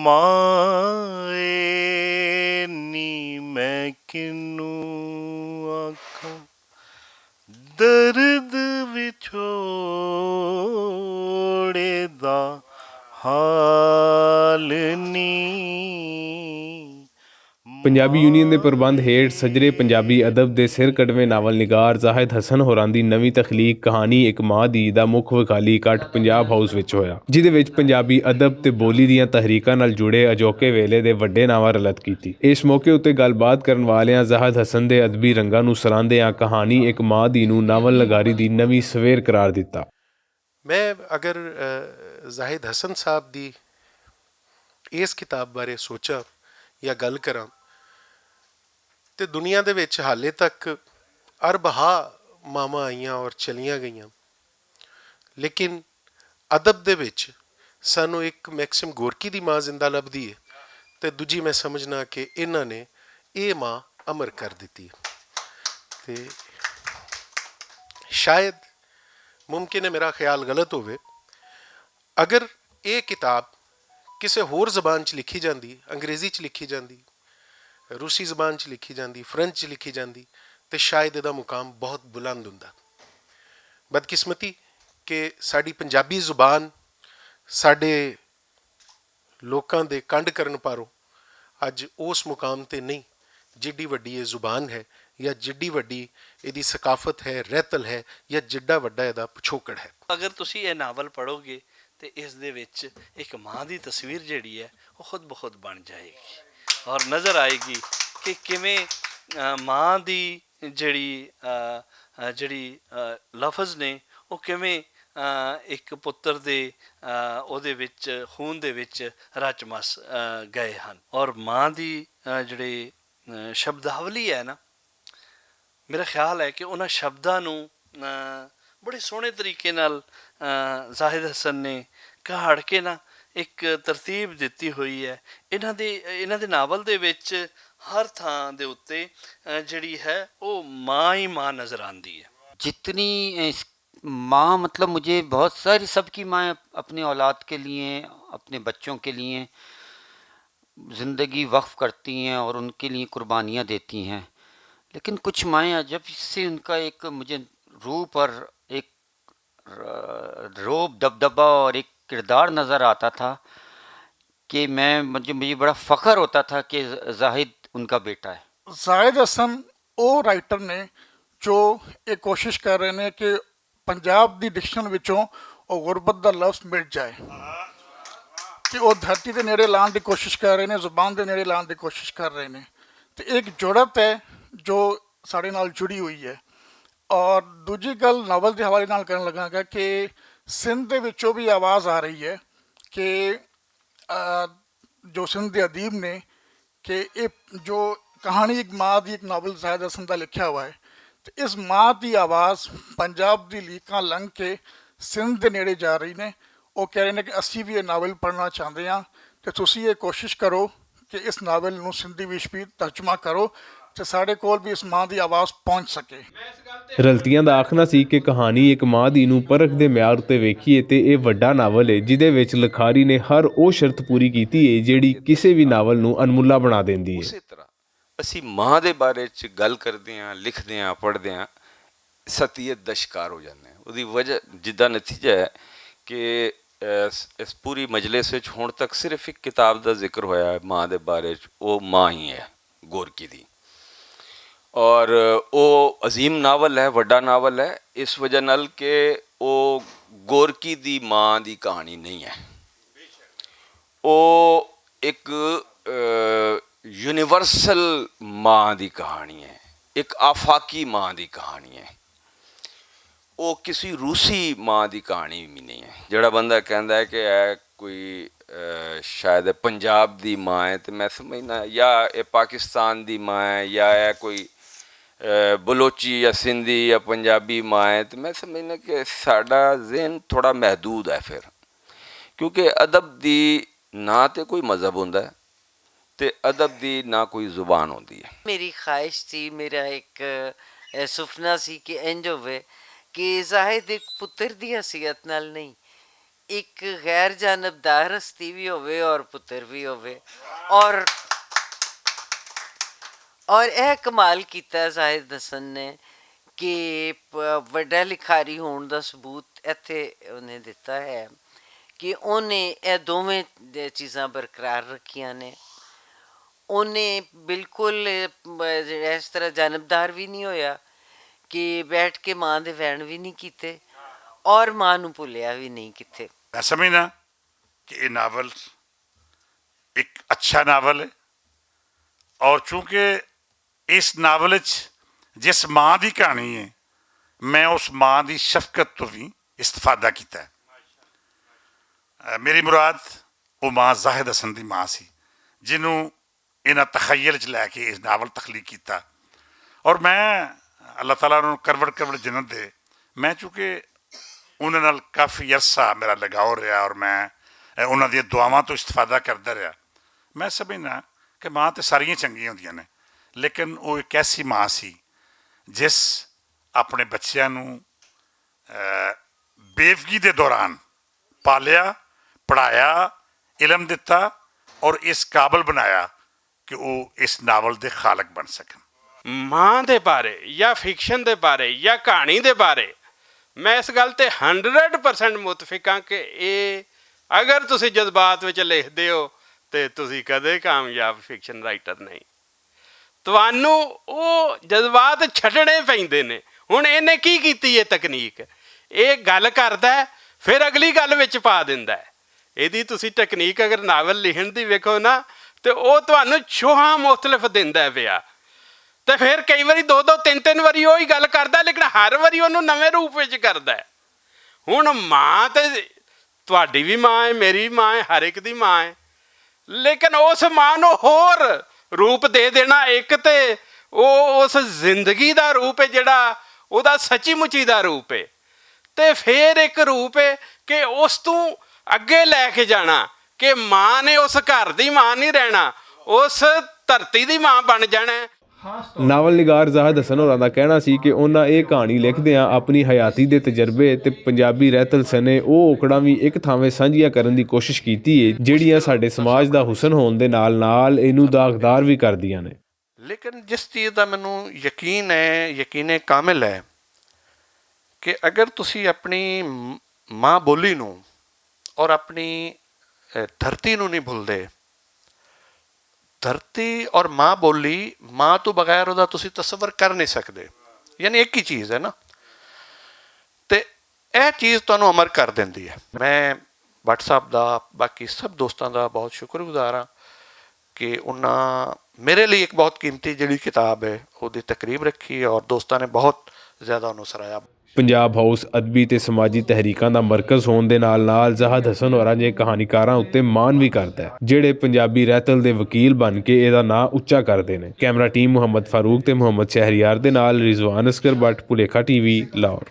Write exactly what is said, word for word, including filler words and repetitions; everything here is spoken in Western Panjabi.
ماں اے نی میں کنوں آکھاں، درد وچھوڑے دا حال نی۔ پنجابی یونین دے پربند ہیٹھ سجرے پنجابی ادب دے سر کڈویں ناول نگار زاہد حسن ہوراں دی نویں تخلیق کہانی اک ماں دی دا مکھ وکالی اکٹھ پنجاب ہاؤس وچ ہویا، جدے وچ پنجابی ادب تے بولی دیاں تحریکاں نال جڑے اجوکے ویلے دے وڈے ناواں رلت کیتی۔ اس موقع اتے گل بات کرن والیاں زاہد حسن دے ادبی رنگاں نوں سراندیاں کہانی اک ماں دی نوں ناول نگاری دی نویں سویر قرار دتا۔ میں اگر زاہد حسن صاحب دی اس کتاب بارے سوچاں یا گل کراں، تے دنیا دے وچ حالے تک ارب ہا ماواں آئیاں اور چلیاں گئیاں، لیکن ادب دے وچ سانوں اک میکسم گورکی دی ماں زندہ لبھدی ہے، تے دوجی میں سمجھنا کہ انہاں نے ایہہ ماں امر کر دتی ہے۔ تے شاید ممکن ہے میرا خیال غلط ہووے، اگر ایہہ کتاب کسے ہور زبان چ لکھی جاندی، انگریزی چ لکھی جاندی، روسی زبان چ لکھی جاندی، فرنچ چ لکھی جاندی، تے شاید ایہدا مقام بہت بلند ہوندا۔ بدقسمتی کہ ساڈی پنجابی زبان ساڈے لوکاں دے کنڈ کرن پاروں اج اس مقام تے نہیں، جڈی وڈی ایہہ زبان ہے، یا جڈی وڈی ایہدی ثقافت ہے، رہتل ہے، یا جڈا وڈا ایہدا پچھوکڑ ہے۔ اگر تسی ایہہ ناول پڑھو گے تے اس دے وچ اک ماں دی تصویر جیہڑی ہے، او خود بخود بن جائے گی اور نظر آئے گی کہ کیویں ماں دی جیہڑی لفظ نے، او کیویں اک پتر دے اوہدے وچ خون دے وچ رچ مس گئے ہن۔ اور ماں دی جیہڑی شبداولی ہے نا، میرا خیال ہے کہ انہاں شبداں نوں بڑے سوہنے طریقے نال زاہد حسن نے کہاڑ کے نا اک ترتیب دتی ہوئی ہے۔ انہاں دے ناول دے وچ ہر تھاں دے اتے جیہڑی ہے او ماں ہی ماں نظر آندی ہے۔ جتنی ماں مطلب مجھے بہت ساری سب کی مائیں اپنے اولاد کے لیے، اپنے بچوں کے لیے زندگی وقف کرتی ہیں اور ان کے لیے قربانیاں دیتی ہیں، لیکن کچھ مائیں جب سے ان کا ایک مجھے روح پر ایک روب دبدبہ اور ایک کردار نظر آتا تھا کہ میں مجھے بڑا فخر ہوتا تھا کہ زاہد ان کا بیٹا ہے۔ زاہد حسن او رائٹر نے جو ایک کوشش کر رہے نے کہ پنجاب دی ڈکشن وچوں او غربت دا لفظ مٹ جائے، کہ او دھرتی دے نیڑے لان دی کوشش کر رہے نے، زبان دے نیڑے لان دی کوشش کر رہے نے۔ تے ایک جڑت ہے جو ساڈے نال جڑی ہوئی ہے۔ اور دوجی گل ناول دے حوالے نال کرن لگا گا کہ سندھ دے وچوں بھی آواز آ رہی ہے کہ جو سندھ دے ادیب نے کہ ایہہ جو کہانی اک ماں دی اک ناول زاہد حسن دا لکھیا ہوا ہے، تے اس ماں دی آواز پنجاب دی لیکاں لنگ کے سندھ دے نیڑے جا رہی نے۔ او کہہ رہے نے کہ اسی وی ایہہ ناول پڑھنا چاہندے ہاں، تے تسی ایہہ کوشش کرو کہ اس ناول نوں سندھی وچ وی ترجمہ کرو، تے ساڈے کول وی اس ماں دی آواز پہنچ سکے۔ رلتیاں دا آکھنا سی کہ کہانی اک ماں دی نوں پرکھ دے معیار اتے ویکھیے تے ایہہ وڈا ناول اے جدے وچ لکھاری نے ہر او شرط پوری کیتی اے جیہڑی کسے وی ناول نوں انملا بنا دیندی اے۔ اسی طرح اسی ماں دے بارے چ گل کردے آں، لکھدے آں، پڑھدے آں، ستیت دا شکار ہو جاندے آں۔ اوہدی وجہ جدا نتیجہ اے کہ اس پوری مجلس وچ ہن تک صرف اک کتاب دا ذکر ہویا اے ماں دے بارے چ، او ماں ہی اے گورکی دی۔ اور او عظیم ناول ہے، وڈا ناول ہے، اس وجہ نال کہ او گورکی دی ماں دی کہانی نہیں ہے۔ او اک یونیورسل ماں دی کہانی ہے، اک آفاقی ماں دی کہانی ہے۔ او کسی روسی ماں دی کہانی وی نہیں ہے۔ جیہڑا بندہ کہندا ہے کہ اے کوئی شاید پنجاب دی ماں ہے، تے میں سمجھنا یا اے پاکستان دی ماں ہے یا اے کوئی بلوچی یا سندھی یا پنجابی ماں ہے، تے میں سمجھنا کہ ساڈا ذہن تھوڑا محدود ہے پھر، کیونکہ ادب دی نہ تے کوئی مذہب ہوندا ہے تے ادب دی نہ کوئی زبان ہوندی ہے۔ میری خواہش تھی، میرا ایک سپنا سی کہ انج ہوئے کہ زاہد ایک پتر دی حیثیت نال نہیں، ایک غیر جانبدار ہستی بھی ہووے اور پتر بھی ہووے۔ اور اور اے کمال کیتا ہے زاہد حسن نے کہ پ- وڈا لکھاری ہون دا ثبوت ایتھے انہیں دتا ہے کہ انہیں اے دوویں چیزاں برقرار رکھیاں نے۔ انہیں بالکل اس طرح جانبدار بھی نہیں ہویا کہ بیٹھ کے ماں دے وین بھی نہیں کیتے اور ماں نوں بھولیا بھی نہیں کیتے۔ میں سمجھنا کہ یہ ناول ایک اچھا ناول ہے، اور چونکہ اس ناول وچ جس ماں دی کہانی ہے، میں اس ماں دی شفقت تو بھی استفادہ کیتا ہے۔ میری مراد وہ ماں زاہد حسن دی ماں سی، جنوں انہاں تخیل چ لے کے اس ناول تخلیق کیتا۔ اور میں، اللہ تعالیٰ انہوں کروڑ کروڑ جنت دے، میں چونکہ انہاں نال کافی عرصہ میرا لگاؤ رہیا اور میں انہاں دیاں دعاواں تو استفادہ کردا رہیا۔ میں سمجھنا کہ ماں تے ساریاں چنگیاں ہوندیاں نے، لیکن وہ ایک ایسی ماں سی جس اپنے بچیاں نوں بیوگی دے دوران پالیا، پڑھایا، علم دتا اور اس قابل بنایا کہ وہ اس ناول دے خالق بن سکن۔ ماں دے بارے یا فکشن دے بارے یا کہانی دے بارے میں اس گل تے ہنڈریڈ پرسنٹ متفق ہاں کہ اے اگر تسی جذبات وچ لکھ دیو تے تسی کدے کامیاب فکشن رائٹر نہیں۔ تانوں او جذبات چھڈنے پیندے نے۔ ہن اینے کی کیتی اے تکنیک؟ اے گل کردا ہے، فیر اگلی گل وچ پا دیندا ہے۔ ایدی تسی ٹیکنیک اگر ناول لکھن دی ویکھو نا، تے او تانوں چھوہاں مختلف دیندا ہے پیا۔ تے فیر کئی واری دو دو تین تین واری اوہی گل کردا ہے، لیکن ہر واری اونوں نویں روپ وچ کردا ہے۔ ہن ماں تے تہاڈی وی ماں ہے، میری وی ماں ہے، ہر ایک دی ماں ہے۔ لیکن اس ماں نوں ہور روپ دے دینا، ایک تے او اس زندگی دا روپ ہے جڑا اوہدا سچی مچی دا روپ ہے، تے فیر ایک روپ ہے کہ اس توں اگے لے کے جانا کہ ماں نے اس گھر دی ماں نہیں رہنا، اس دھرتی دی ماں بن جانا ہے۔ ناول نگار زاہد حسن ہوراں دا کہنا سی کہ انہاں ایہہ کہانی لکھدیاں اپنی حیاتی دے تجربے تے پنجابی رہتل سنے او اوکڑاں وی اک تھاویں سانجھیاں کرن دی کوشش کیتی اے جیہڑیاں ساڈے سماج دا حسن ہون دے نال نال اینوں داغدار وی کردیاں نے۔ لیکن جس چیز دا مینوں یقین ہے، یقین کامل ہے کہ اگر تسی اپنی ماں بولی نوں اور اپنی دھرتی نوں نہیں بھلدے، دھرتی اور ماں بولی، ماں توں بغیر اوہدا تسی تصور کر نہیں سکدے۔ یعنی ایک ہی چیز ہے نا۔ تے ایہہ چیز تہانوں امر کر دیندی ہے۔ میں واٹس ایپ دا، باقی سب دوستاں دا بہت شکر گزار ہاں کہ انہاں میرے لئی ایک بہت قیمتی جیہڑی کتاب ہے اوہدی تقریب رکھی اور دوستاں نے بہت زیادہ انہوں سراہیا۔ پنجاب ہاؤس ادبی تے سماجی تحریکاں دا مرکز ہون دے نال نال زہد حسن ہوراں جے کہانی کاراں اتے مان وی کردا ہے جیہڑے پنجابی رہتل دے وکیل بن کے ایہدا ناں اچا کردے نے۔ کیمرہ ٹیم محمد فاروق تے محمد شہریار دے نال رضوان اصغر بٹ پلیکھا ٹی وی، لاہور۔